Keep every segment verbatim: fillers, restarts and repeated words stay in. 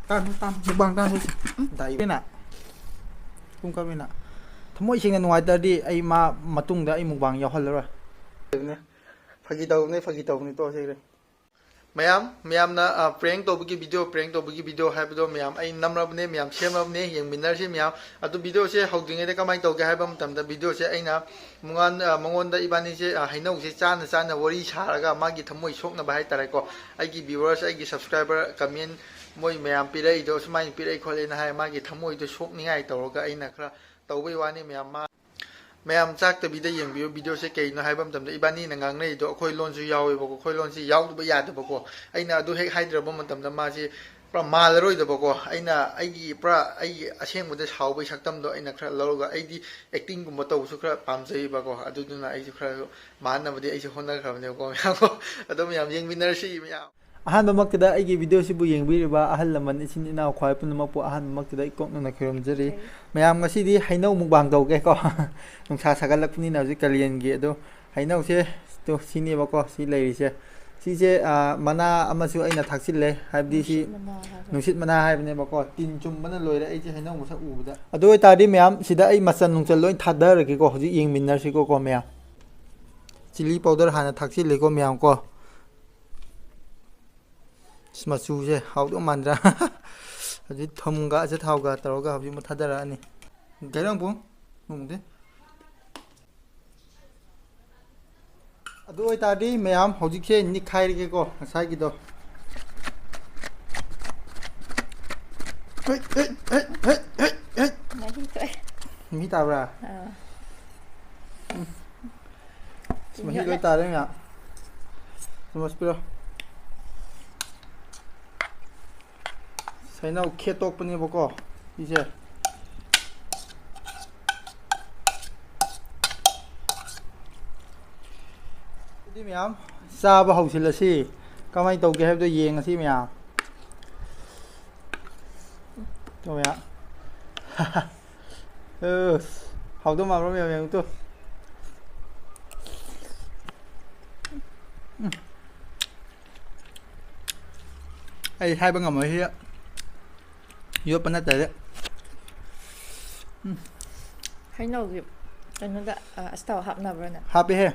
ꯇꯥꯟ ꯇꯥꯟ ꯃꯨꯛꯕꯥꯡ ꯇꯥꯟ ꯁꯤ ꯗꯥꯏꯕꯤꯅ ꯄꯨꯡ ꯀꯃꯤꯅ ꯊꯃꯣꯏ ꯁꯦꯡꯅ ꯅꯨꯡꯉꯥꯏꯇ꯭ꯔꯗꯤ ꯑꯩ ꯃꯥ ꯃꯇꯨꯡꯗ ꯑꯩ ꯃꯨꯛꯕꯥꯡ ꯌꯥꯎꯍꯜꯂꯔꯣꯏ꯫ ꯐꯥꯒꯤ ꯇꯧꯕꯅꯦ, ꯐꯥꯒꯤ ꯇꯧꯕꯅꯦ, ꯇꯣꯛꯑꯁꯤ꯫ ꯃꯌꯥꯝ ꯃꯌꯥꯝꯅ ꯄ꯭ꯔꯦꯡ ꯇꯧꯕꯒꯤ ꯚꯤꯗꯤꯑꯣ, ꯄ꯭ꯔꯦꯡ ꯇꯧꯕꯒꯤ ꯚꯤꯗꯤꯑꯣ ꯍꯥꯏꯕꯗꯣ ꯃꯌꯥꯝ ꯑꯩ ꯅꯝꯂꯕꯅꯦ, ꯃꯌꯥꯝ ꯁꯦꯝꯂꯕꯅꯦ, ꯌꯦꯡꯃꯤꯟꯅꯔꯁꯤ ꯃꯌꯥꯝ꯫ ꯑꯗꯨ ꯚꯤꯗꯤꯑꯣꯁꯦ ꯍꯧꯗ꯭ꯔꯤꯉꯩꯗ ꯀꯃꯥꯏꯅ ꯇꯧꯒꯦ ꯍꯥꯏꯕ ꯃꯇꯝꯗ, ꯚꯤꯗꯤꯑꯣꯁꯦ ꯑꯩꯅ ꯃꯉꯣꯟ-, ꯑ, ꯃꯉꯣꯟꯗ ꯏꯕꯥꯅꯤꯁꯦ, ꯑ, ꯍꯩꯅꯧꯁꯦ ꯆꯥꯅ ꯆꯥꯅ ꯋꯥꯔꯤ ꯁꯥꯔꯒ ꯃꯥꯒꯤ ꯊꯃꯣꯏ ꯁꯣꯛꯅꯕ ꯍꯥꯏꯇꯥꯔꯦꯀꯣ, ꯑꯩꯒꯤ viewers, ꯑꯩꯒꯤ subscriber, comment ꯃꯣꯏ ꯃꯌꯥꯝ ꯄꯤꯔꯛꯏꯗꯣ ꯁꯨꯃꯥꯏꯅ ꯄꯤꯔꯛꯏ ꯈꯣꯠꯂꯦꯅ ꯍꯥꯏ, ꯃꯥꯒꯤ ꯊꯃꯣꯏꯗꯣ ꯁꯣꯛꯅꯤꯡꯉꯥꯏ ꯇꯧꯔꯒ ꯑꯩꯅ ꯈꯔ ꯇꯧꯕꯩ ꯋꯥꯅꯤ ꯃꯌꯥꯝ꯫ ꯃꯥ-, ꯃꯌꯥꯝ ꯆꯥꯛꯇꯕꯤꯗ ꯌꯦꯡꯕꯤꯌꯨ ꯚꯤꯗꯤꯑꯣꯁꯦ꯫ ꯀꯩꯅꯣ ꯍꯥꯏꯕ ꯃꯇꯝꯗ ꯏꯕꯥꯅꯤꯅ ꯉꯥꯡꯅꯔꯤꯗꯣ ꯑꯩꯈꯣꯏ ꯂꯣꯟꯁꯨ ꯌꯥꯎꯋꯦꯕꯀꯣ, ꯑꯩꯈꯣꯏ ꯂꯣꯟꯁꯤ ꯌꯥꯎꯗꯕ ꯌꯥꯗꯕꯀꯣ꯫ ꯑꯩꯅ ꯑꯗꯨ ꯍꯦꯛ ꯍꯥꯏꯗ꯭ꯔꯕ ꯃꯇꯝꯗ ꯃꯥꯁꯤ ꯄꯨꯔꯥ ꯃꯥꯜꯂꯔꯣꯏꯗꯕꯀꯣ꯫ ꯑꯩꯅ ꯑꯩꯒꯤ ꯄꯨꯔꯥ ꯑꯩꯒꯤ ꯑꯁꯦꯡꯕꯗ ꯁꯥꯎꯕꯒꯤ ꯁꯛꯇꯝꯗꯣ ꯑꯩꯅ ꯈꯔ ꯂꯧꯔꯒ, ꯑꯩꯗꯤ acting ꯒꯨꯝꯕ ꯇꯧꯕꯁꯨ ꯈꯔ ꯄꯥꯝꯖꯩꯕꯀꯣ, ꯑꯗꯨꯗꯨꯅ ꯑꯩꯁꯨ ꯈꯔ ꯃꯥꯟꯅꯕꯗꯤ ꯑꯩꯁꯨ ꯍꯣꯠꯅꯈ꯭ꯔꯕꯅꯦꯕꯀꯣ ꯃꯌꯥꯝ꯫ ꯑꯗꯣ ꯃꯌꯥꯝ ꯌꯦꯡꯃꯤꯟꯅꯔꯁꯤ ꯃꯌꯥꯝ꯫ ꯑꯍꯥꯟꯕꯃꯛꯇꯗ ꯑꯩꯒꯤ ꯚꯤꯗꯤꯑꯣꯁꯤꯕꯨ ꯌꯦꯡꯕꯤꯔꯤꯕ ꯑꯍꯜ ꯂꯃꯟ, ꯏꯆꯤꯟ ꯏꯅꯥꯎ ꯈ꯭ꯋꯥꯏ ꯄꯨꯝꯅꯃꯛꯄꯨ ꯑꯍꯥꯟꯕꯃꯛꯇꯗ ꯏꯀꯣꯛꯅꯅ ꯈꯨꯔꯨꯝꯖꯔꯤ꯫ ꯃꯌꯥꯝ, ꯉꯁꯤꯗꯤ ꯍꯩꯅꯧ ꯃꯨꯛꯕꯥꯡ ꯇꯧꯒꯦꯀꯣ꯫ ꯅꯨꯡꯁꯥ ꯁꯥꯒꯠꯂꯛꯄꯅꯤꯅ ꯍꯧꯖꯤꯛ ꯀꯥꯂꯦꯟꯒꯤ꯫ ꯑꯗꯣ ꯍꯩꯅꯧꯁꯦ ꯇꯨ ꯁꯤꯅꯦꯕꯀꯣ, ꯁꯤ ꯂꯩꯔꯤꯁꯦ꯫ ꯁꯤꯁꯦ, ꯑ, ꯃꯅꯥ ꯑꯃꯁꯨ ꯑꯩꯅ ꯊꯥꯛꯆꯤꯜꯂꯦ, ꯍꯥꯏꯕꯗꯤ ꯁꯤ ꯅꯨꯡꯁꯤꯠ ꯃꯅꯥ ꯍꯥꯏꯕ꯫ ꯅꯨꯡꯁꯤꯠ ꯃꯅꯥ ꯍꯥꯏꯕꯅꯦꯕꯀꯣ꯫ ꯇꯤꯟ ꯆꯨꯝꯕꯅ ꯂꯣꯏꯔꯦ ꯑꯩꯁꯦ ꯍꯩꯅꯧ ꯃꯁꯛ ꯎꯕꯗ꯫ ꯑꯗꯨ ꯑꯣꯏꯇꯥꯔꯗꯤ ꯃꯌꯥꯝ, ꯁꯤꯗ ꯑꯩ ꯃꯆꯜ ꯅꯨꯡꯆꯜ ꯂꯣꯏ ꯊꯥꯗꯔꯒꯦꯀꯣ, ꯍꯧꯖꯤꯛ ꯌꯦꯡꯃꯤꯟꯅꯔꯁꯤꯀꯣ ꯀꯣ ꯃꯌꯥꯝ꯫ Chilli powder ꯍꯥꯟꯅ ꯊꯥꯛꯆꯤꯜꯂꯦꯀꯣ ꯃꯌꯥꯝ ꯀꯣ꯫ ꯑꯁ, ꯃꯆꯨꯁꯦ ꯍꯥꯎꯗꯧ ꯃꯥꯟꯗ꯭ꯔꯥ? ꯍꯧꯖꯤꯛ ꯊꯨꯝꯒ ꯑꯆꯥꯊꯥꯎꯒ ꯇꯧꯔꯒ ꯍꯧꯖꯤꯛ ꯑꯃꯨꯛ ꯊꯥꯗꯔꯛꯑꯅꯤ꯫ ꯒꯩꯔꯥꯡꯕꯨꯡ, ꯅꯣꯡꯗꯤ꯫ ꯑꯗꯨ ꯑꯣꯏꯇꯥꯔꯗꯤ ꯃꯌꯥꯝ ꯍꯧꯖꯤꯛꯁꯦ ꯅꯤꯛꯈꯥꯏꯔꯒꯦꯀꯣ, ꯉꯁꯥꯏꯒꯤꯗꯣ꯫ ꯍꯩꯠ, ꯍꯩꯠ, ꯍꯩꯠ, ꯍꯩꯠ, ꯍꯩꯠ, ꯍꯩꯠ꯫ ꯃꯍꯤ ꯊꯣꯛꯑꯦ꯫ ꯃꯍꯤ ꯇꯥꯕ꯭ꯔꯥ? ꯑꯥ꯫ ꯎꯝ꯫ ꯑꯁ, ꯃꯍꯤ ꯂꯣꯏ ꯇꯥꯔꯦ ꯃꯌꯥꯝ꯫ ꯆꯥꯃꯁ ꯄꯤꯔꯣ꯫ ꯁꯩꯅꯧ ꯈꯦꯠꯇꯣꯛꯄꯅꯦꯕꯀꯣ ꯁꯤꯁꯦ꯫ ꯑꯗꯨꯗꯤ ꯃꯌꯥꯝ ꯆꯥꯕ ꯍꯧꯁꯤꯜꯂꯁꯤ꯫ ꯀꯃꯥꯏꯅ ꯇꯧꯒꯦ ꯍꯥꯏꯕꯗꯣ ꯌꯦꯡꯉꯁꯤ ꯃꯌꯥꯝ꯫ ꯇꯣ ꯃꯌꯥꯝ꯫ ꯑꯁ, ꯍꯥꯎꯗꯧ ꯃꯥꯟꯕ꯭ꯔꯣ ꯃꯌꯥꯝ ꯌꯦꯡꯉꯨ ꯇꯨ꯫ ꯎꯝ꯫ ꯑꯩ ꯍꯥꯏꯕ ꯉꯝꯃꯣꯏ ꯁꯤꯗ꯫ ꯌꯣꯠꯄ ꯅꯠꯇꯔꯦ꯫ ꯍꯩꯅꯧꯒꯤ ꯀꯩꯅꯣꯗ ꯑ, ꯑꯁꯤꯇꯥꯎ ꯍꯥꯞꯅꯕ꯭ꯔꯣꯅ? ꯍꯥꯞꯄꯦꯍꯦ꯫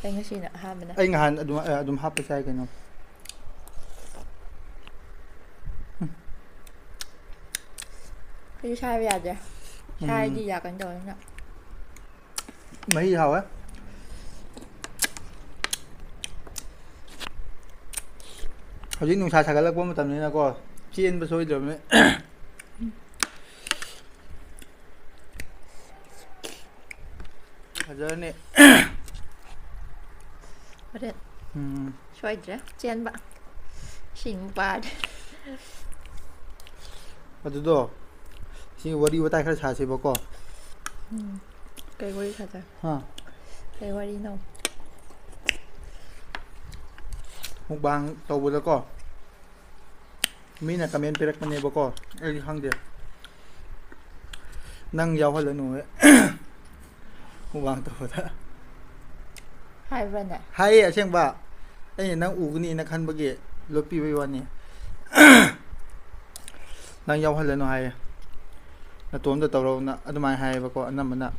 ꯑꯩ ꯉꯁꯤꯅ ꯑꯍꯥꯟꯕꯅ꯫ ꯑꯩ ꯅꯍꯥꯟ ꯑꯗꯨꯝ ꯑ, ꯑꯗꯨꯝ ꯍꯥꯞꯄ ꯆꯥꯏ ꯀꯩꯅꯣ꯫ ꯑꯩꯁꯨ ꯁꯥꯏꯕ ꯌꯥꯗꯦ꯫ ꯁꯥꯏꯗꯤ ꯌꯥ ꯀꯩꯅꯣ ꯇꯧꯋꯦꯅ꯫ ꯃꯍꯤ ꯍꯥꯎꯋꯦ꯫ ꯍꯧꯖꯤꯛ ꯅꯨꯡꯁꯥ ꯁꯥꯒꯠꯂꯛꯄ ꯃꯇꯝꯅꯤꯅꯀꯣ, ꯆꯦꯟꯕ ꯁꯣꯏꯗ꯭ꯔꯕꯅꯤ꯫ ꯐꯖꯔꯅꯤ꯫ ꯍꯣꯔꯦꯟ ꯎꯝ꯫ ꯁꯣꯏꯗ꯭ꯔꯦ ꯆꯦꯟꯕ꯫ ꯏꯁꯤꯡ ꯄꯥꯔꯦ꯫ ꯑꯗꯨꯗꯣ, ꯁꯤ ꯋꯥꯔꯤ ꯋꯥꯇꯥꯏ ꯈꯔ ꯁꯥꯁꯦꯕꯀꯣ꯫ ꯀꯩ ꯋꯥꯔꯤ ꯁꯥꯗꯣꯏ? ꯍꯥ? ꯀꯩ ꯋꯥꯔꯤꯅꯣ? Mukbang ꯇꯧꯕꯗꯀꯣ, ꯃꯤꯅ comment ꯄꯤꯔꯛꯄꯅꯦꯕꯀꯣ, ꯑꯩꯗꯤ ꯈꯪꯗꯦ꯫ ꯅꯪ ꯌꯥꯎꯍꯜꯂꯅꯨ꯫ Mukbang ꯇꯧꯕꯗ꯫ ꯍꯥꯏꯕ꯭ꯔꯅꯦ? ꯍꯥꯏꯌꯦ ꯑꯁꯦꯡꯕ꯫ ꯑꯩꯅ ꯅꯪ ꯎꯒꯅꯤꯅ ꯈꯟꯕꯒꯤ ꯂꯣꯠꯄꯤꯕꯩ ꯋꯥꯅꯤ꯫ ꯅꯪ ꯌꯥꯎꯍꯜꯂꯅꯨ ꯍꯥꯏꯌꯦ꯫ ꯅꯇꯣꯝꯇ ꯇꯧꯔꯣꯅ ꯑꯗꯨꯃꯥꯏꯅ ꯍꯥꯏꯌꯦꯕꯀꯣ ꯑꯅꯝꯕꯅ꯫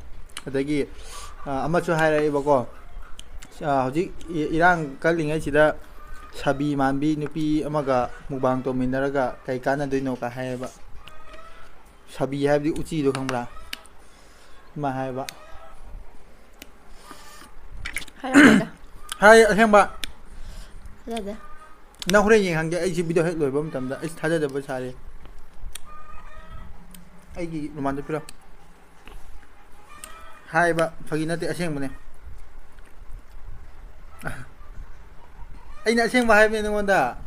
ꯑꯗꯒꯤ, ꯑ, ꯑꯃꯁꯨ ꯍꯥꯏꯔꯛꯑꯦꯕꯀꯣ꯫ ꯑ, ꯍꯧꯖꯤꯛ ꯏ-, ꯏꯔꯥꯡ ꯀꯜꯂꯤꯉꯩꯁꯤꯗ ꯁꯥꯕꯤ ꯃꯥꯟꯕꯤ ꯅꯨꯄꯤ ꯑꯃꯒ mukbang ꯇꯧꯃꯤꯟꯅꯔꯒ ꯀꯩ ꯀꯥꯟꯅꯗꯣꯏꯅꯣ ꯀ ꯍꯥꯏꯌꯦꯕ꯫ ꯁꯥꯕꯤ ꯍꯥꯏꯕꯗꯤ ꯎꯆꯤꯗꯣ ꯈꯪꯕ꯭ꯔꯥ? ꯑꯗꯨꯃꯥꯏꯅ ꯍꯥꯏꯌꯦꯕ꯫ ꯍꯥꯏꯔꯛꯀꯦꯗ꯫ ꯍꯥꯏ ꯑꯁꯦꯡꯕ꯫ ꯊꯥꯖꯗꯦ꯫ ꯅꯪ ꯍꯣꯔꯦꯟ ꯌꯦꯡꯍꯟꯒꯦ, ꯑꯩꯁꯤ video ꯍꯦꯛ ꯂꯣꯏꯕ ꯃꯇꯝꯗ꯫ ꯑꯩꯁ ꯊꯥꯖꯗꯕ ꯁꯥꯔꯦ꯫ ꯑꯩꯒꯤ ꯔꯨꯃꯥꯟꯗꯣ ꯄꯤꯔꯣ꯫ ꯍꯥꯏꯕ ꯐꯥꯒꯤ ꯅꯠꯇꯦ, ꯑꯁꯦꯡꯕꯅꯦ꯫ ꯑꯩꯅ ꯑꯁꯦꯡꯕ ꯍꯥꯏꯕꯅꯦ ꯅꯉꯣꯟꯗ꯫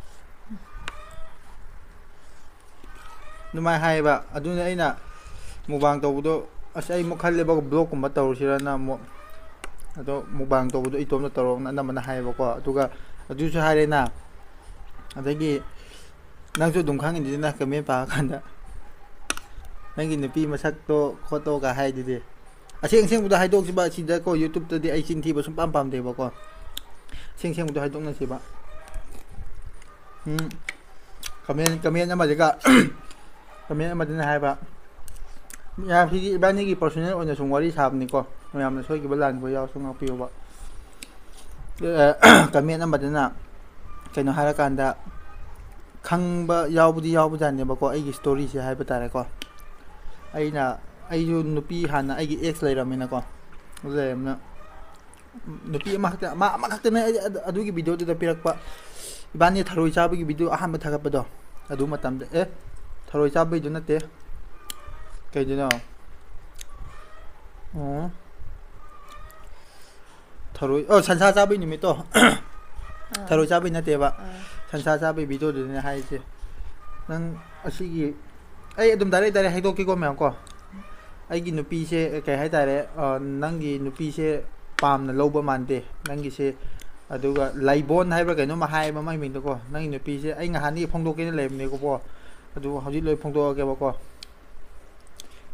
ꯑꯗꯨꯃꯥꯏꯅ ꯍꯥꯏꯌꯦꯕ꯫ ꯑꯗꯨꯅ ꯑꯩꯅ mukbang ꯇꯧꯕꯗꯣ, ꯑꯁ, ꯑꯩ ꯑꯃꯨꯛ ꯈꯜꯂꯦꯕ, vlogꯀꯨꯝꯕ ꯇꯧꯔꯁꯤꯔꯅ ꯑꯃꯨꯛ꯫ ꯑꯗꯣ mukbang ꯇꯧꯕꯗꯣ ꯏꯇꯣꯝꯇ ꯇꯧꯔꯣꯅ ꯑꯅꯝꯕꯅ ꯍꯥꯏꯌꯦꯕꯀꯣ꯫ ꯑꯗꯨꯒ ꯑꯗꯨꯁꯨ ꯍꯥꯏꯔꯦꯅ, ꯑꯗꯒꯤ ꯅꯪꯁꯨ ꯑꯗꯨꯝ ꯈꯪꯉꯤꯗꯨꯅ comment ꯄꯥꯔꯀꯥꯟꯗ ꯅꯪꯒꯤ ꯅꯨꯄꯤ ꯃꯁꯛꯇꯣ ꯈꯣꯠꯇꯣꯒ ꯍꯥꯏꯗꯨꯗꯤ꯫ ꯑꯁꯦꯡ ꯑꯁꯦꯡꯕꯗꯣ ꯍꯥꯏꯗꯣꯛꯁꯤꯕ, ꯁꯤꯗꯀꯣ YouTubeꯇꯗꯤ ꯑꯩ ꯆꯤꯟ ꯊꯤꯕ ꯁꯨꯡꯄꯥꯝ ꯄꯥꯝꯗꯦꯕꯀꯣ꯫ ꯑꯁꯦꯡ ꯑꯁꯦꯡꯕꯗꯣ ꯍꯥꯏꯗꯣꯛꯅꯁꯤꯕ꯫ ꯎꯝ꯫ Comment, comment ꯑꯃꯁꯤꯒ ꯀꯃꯦꯟ ꯑꯃꯗꯅ ꯍꯥꯏꯕ, ꯌꯥꯝ ꯁꯤꯗꯤ ꯏꯕꯥꯅꯤꯒꯤ ꯄꯔꯁꯣꯅꯦꯜ ꯑꯣꯏꯅ ꯁꯨꯝ ꯋꯥꯔꯤ ꯁꯥꯕꯅꯤꯀꯣ, ꯃꯌꯥꯝꯅ ꯁꯣꯏꯈꯤꯕ ꯂꯥꯟꯕ ꯌꯥꯎꯔꯁꯨ ꯉꯥꯛꯄꯤꯌꯨꯕ꯫ ꯀꯃꯦꯟ ꯑꯃꯗꯅ ꯀꯩꯅꯣ ꯍꯥꯏꯔꯀꯥꯟꯗ, ꯈꯪꯕ ꯌꯥꯎꯕꯗꯤ ꯌꯥꯎꯕꯖꯥꯠꯅꯦꯕꯀꯣ, ꯑꯩꯒꯤ ꯁ꯭ꯇꯣꯔꯤꯁꯦ ꯍꯥꯏꯕ ꯇꯥꯔꯦꯀꯣ꯫ ꯑꯩꯅ, ꯑꯩꯁꯨ ꯅꯨꯄꯤ ꯍꯥꯟꯅ ꯑꯩꯒꯤ ꯑꯦꯛꯁ ꯂꯩꯔꯝꯃꯤꯅꯀꯣ, ꯑꯗꯨ ꯂꯩꯔꯝꯅ ꯅꯨꯄꯤ ꯑꯃꯈꯛꯇ, ꯃꯥ ꯑꯃꯈꯛꯇꯅꯦ ꯑꯩ ꯑꯗꯨ-, ꯑꯗꯨꯒꯤ ꯚꯤꯗꯤꯑꯣꯗꯨꯗ ꯄꯤꯔꯛꯄ꯫ ꯏꯕꯥꯅꯤ ꯊꯔꯣꯏ ꯆꯥꯕꯒꯤ ꯚꯤꯗꯤꯑꯣ ꯑꯍꯥꯟꯕ ꯊꯥꯒꯠꯄꯗꯣ, ꯑꯗꯨ ꯃꯇꯝꯗ, ꯑꯦ, ꯊꯔꯣꯏ ꯆꯥꯕꯩꯗꯨ ꯅꯠꯇꯦ, ꯀꯩꯗꯨꯅꯣ? ꯑꯣ, ꯊꯔꯣꯏ, ꯑꯣ, ꯁꯟꯁꯥ ꯆꯥꯕꯩ ꯅꯨꯃꯤꯠꯇꯣ꯫ ꯊꯔꯣꯏ ꯆꯥꯕꯩ ꯅꯠꯇꯦꯕ, ꯑꯥ꯫ ꯁꯟꯁꯥ ꯆꯥꯕꯩ ꯚꯤꯗꯤꯑꯣꯗꯨꯅꯦ ꯍꯥꯏꯁꯦ꯫ ꯅꯪ ꯑꯁꯤꯒꯤ, ꯑꯩ ꯑꯗꯨꯝ ꯗꯥꯏꯔꯦꯛ ꯗꯥꯏꯔꯦꯛ ꯍꯥꯏꯗꯣꯛꯀꯦꯀꯣ ꯃꯌꯥꯝ ꯀꯣ꯫ ꯑꯩꯒꯤ ꯅꯨꯄꯤꯁꯦ, ꯀꯩ ꯍꯥꯏꯇꯥꯔꯦ, ꯑ, ꯅꯪꯒꯤ ꯅꯨꯄꯤꯁꯦ ꯄꯥꯝꯅ ꯂꯧꯕ ꯃꯥꯟꯗꯦ ꯅꯪꯒꯤꯁꯦ꯫ ꯑꯗꯨꯒ ꯂꯩꯕꯣꯟ ꯍꯥꯏꯕ꯭ꯔꯥ ꯀꯩꯅꯣꯝꯃ ꯍꯥꯏꯌꯦꯕ ꯃꯥꯏ ꯃꯤꯡꯗꯣꯀꯣ꯫ ꯅꯪꯒꯤ ꯅꯨꯄꯤꯁꯦ ꯑꯩ ꯅꯍꯥꯟꯗꯒꯤ ꯐꯣꯡꯗꯣꯛꯀꯦꯅ ꯂꯩꯕꯅꯦꯀꯣ, ꯑꯗꯨ ꯍꯧꯖꯤꯛ ꯂꯣꯏ ꯐꯣꯡꯗꯣꯛꯑꯒꯦꯕꯀꯣ꯫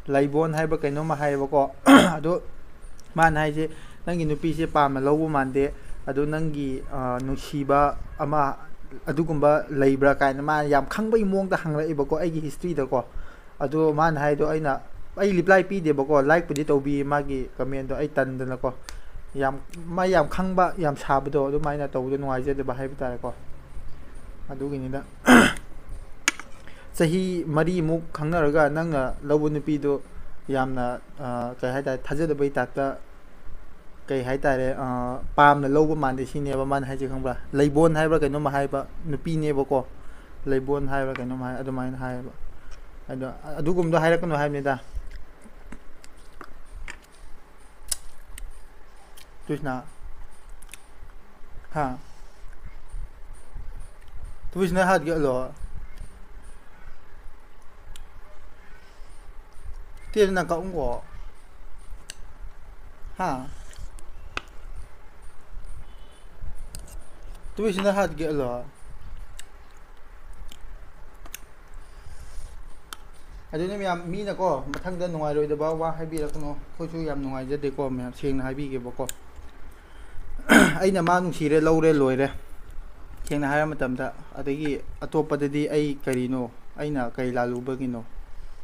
ꯂꯩꯕꯣꯟ ꯍꯥꯏꯕ꯭ꯔꯥ ꯀꯩꯅꯣꯝꯃ ꯍꯥꯏꯌꯦꯕꯀꯣ꯫ ꯑꯗꯣ ꯃꯥꯅ ꯍꯥꯏꯁꯦ, "ꯅꯪꯒꯤ ꯅꯨꯄꯤꯁꯦ ꯄꯥꯝꯅ ꯂꯧꯕ ꯃꯥꯟꯗꯦ, ꯑꯗꯣ ꯅꯪꯒꯤ, ꯑ, ꯅꯨꯡꯁꯤꯕ ꯑꯃ ꯑꯗꯨꯒꯨꯝꯕ ꯂꯩꯕ꯭ꯔꯥ?" ꯀꯥꯏꯅ ꯃꯥꯅ ꯌꯥꯝ ꯈꯪꯕꯒꯤ ꯃꯑꯣꯡꯗ ꯍꯪꯂꯛꯑꯦꯕꯀꯣ ꯑꯩꯒꯤ ꯍꯤꯁꯇ꯭ꯔꯤꯗꯀꯣ꯫ ꯑꯗꯣ ꯃꯥꯅ ꯍꯥꯏꯗꯣ ꯑꯩꯅ, ꯑꯩ ꯔꯤꯄ꯭ꯂꯥꯏ ꯄꯤꯗꯦꯕꯀꯣ, ꯂꯥꯏꯛꯄꯨꯗꯤ ꯇꯧꯕꯤ ꯃꯥꯒꯤ ꯀꯃꯦꯟꯗꯣ, ꯑꯩ ꯇꯟꯗꯅꯀꯣ꯫ ꯌꯥꯝ, ꯃꯥ ꯌꯥꯝ ꯈꯪꯕ, ꯌꯥꯝ ꯁꯥꯕꯗꯣ, ꯑꯗꯨꯃꯥꯏꯅ ꯇꯧꯕꯗꯣ ꯅꯨꯡꯉꯥꯏꯖꯗꯕ ꯍꯥꯏꯕ ꯇꯥꯔꯦꯀꯣ꯫ ꯑꯗꯨꯒꯤꯅꯤꯗ꯫ ꯆꯍꯤ ꯃꯔꯤꯃꯨꯛ ꯈꯪꯅꯔꯒ ꯅꯪꯅ ꯂꯧꯕ ꯅꯨꯄꯤꯗꯣ ꯌꯥꯝꯅ, ꯑ, ꯀꯩ ꯍꯥꯏꯇꯥꯔꯦ, ꯊꯥꯖꯗꯕꯩ ꯇꯥꯏꯞꯇ, ꯀꯩ ꯍꯥꯏꯇꯥꯔꯦ, ꯑ, ꯄꯥꯝꯅ ꯂꯧꯕ ꯃꯥꯟꯗꯦ ꯁꯤꯅꯦꯕ ꯃꯥꯅ ꯍꯥꯏꯁꯦ, ꯈꯪꯕ꯭ꯔꯥ? ꯂꯩꯕꯣꯟ ꯍꯥꯏꯕ꯭ꯔꯥ ꯀꯩꯅꯣꯝꯃ ꯍꯥꯏꯕ ꯅꯨꯄꯤꯅꯦꯕꯀꯣ, ꯂꯩꯕꯣꯟ ꯍꯥꯏꯕ꯭ꯔꯥ ꯀꯩꯅꯣꯝ ꯍꯥꯏ, ꯑꯗꯨꯃꯥꯏꯅ ꯍꯥꯏꯌꯦꯕ꯫ ꯑꯗꯣ ꯑꯗꯨꯒꯨꯝꯕꯗꯣ ꯍꯥꯏꯔꯛꯀꯅꯨ ꯍꯥꯏꯕꯅꯤꯗ꯫ ꯇꯨꯏꯁꯅꯥ꯫ ꯍꯥ? ꯇꯨꯏꯁꯅꯥ ꯍꯥꯠꯒꯦ ꯑꯂꯣ꯫ ꯇꯦꯅ ꯀꯛꯎꯪꯒꯣ꯫ ꯍꯥ? ꯇꯨꯏꯁꯅꯥ ꯍꯥꯠꯒꯦ ꯑꯂꯣ꯫ ꯑꯗꯨꯅꯤ ꯃꯌꯥꯝ, ꯃꯤꯅꯀꯣ ꯃꯊꯪꯗ ꯅꯨꯡꯉꯥꯏꯔꯣꯏꯗꯕ ꯋꯥ ꯍꯥꯏꯕꯤꯔꯛꯀꯅꯣ, ꯑꯩꯈꯣꯏꯁꯨ ꯌꯥꯝ ꯅꯨꯡꯉꯥꯏꯖꯗꯦꯀꯣ ꯃꯌꯥꯝ, ꯁꯦꯡꯅ ꯍꯥꯏꯕꯤꯒꯦꯕꯀꯣ꯫ ꯑꯩꯅ ꯃꯥ ꯅꯨꯡꯁꯤꯔꯦ, ꯂꯧꯔꯦ, ꯂꯣꯏꯔꯦ, ꯁꯦꯡꯅ ꯍꯥꯏꯔ ꯃꯇꯝꯗ꯫ ꯑꯗꯒꯤ ꯑꯇꯣꯞꯄꯗꯗꯤ ꯑꯩ ꯀꯔꯤꯅꯣ, ꯑꯩꯅ ꯀꯩ ꯂꯥꯜꯂꯨꯕꯒꯤꯅꯣ?